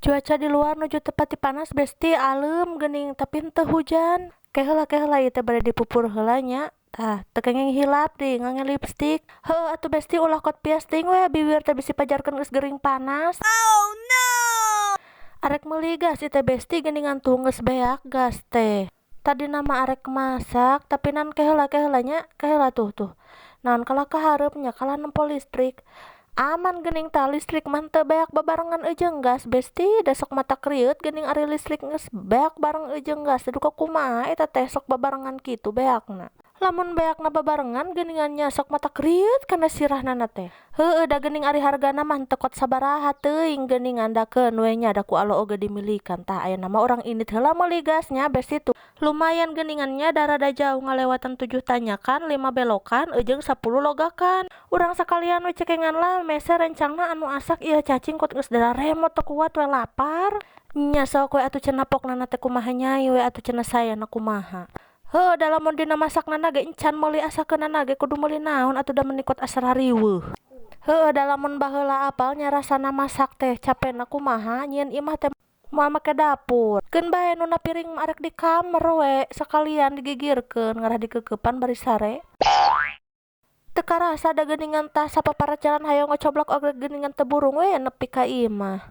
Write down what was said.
Cuaca di luar nuju teu pati panas, Besti, alem geuning, tapi henteu hujan. Ke heula ieu teh bade dipupur heula nya. Tah, teu kenging hilap deui ngangge lipstik. Heueuh atuh, Besti, ulah kot pias teuing we bibir teh bisi pajarkeun geus gering panas. Oh no! Arek meuli gas ieu teh, Besti, geuningan tuh geus beak gas teh. Tadina mah arek masak, tapi nan ke heula nya, ke heula tuh tuh. Naon kalah ka hareup nya, kalah nempo listrik. Aman geuning tah, listrik mah henteu beak babarengan jeung gas, Besti, da sok matak rieut geuning ari listrik geus beak bareng jeung gas teh, duka kumaha eta teh sok babarengan kitu beakna. Lamun beakna babarengan geuningan nya, sok matak rieut kana sirahna teh. Heueuh da geuning ari hargana mah henteu kot sabaraha teuing geuningan, da keun we nya, da ku Allah oge dimilikan. Tah, ayeuna mah urang indit heula meuli gasnya, Besti, tuh. Lumayan geuningan nya, da rada jauh, ngalewatan 7 tanjakan, 5 belokan jeung 10 logakan. Urang sakalian we cekengan lah meser rencangna anu asak ieu cacing kot geus dararemot, teu kuat we lapar. Nya sok we atuh cenah pokna teh kumaha nyai we atuh cenah sayana kumaha. Heueuh da lamun dina masakna ge encan meuli asakeunana ge, kudu meuli naon atuh, da meuni kot asa rariweuh. Heueuh da lamun baheula apal nya rasana masak teh capena kumaha, nyieun imah teh moal make dapur. Keun bae nu na piring mah arek di kamar we sakalian digigirkeun, ngarah dikeukeupan bari sare. Teu karasa da geuningan tah, sapaparat jalan hayo ngocoblak oge geuningan teu burung we nepi ka imah.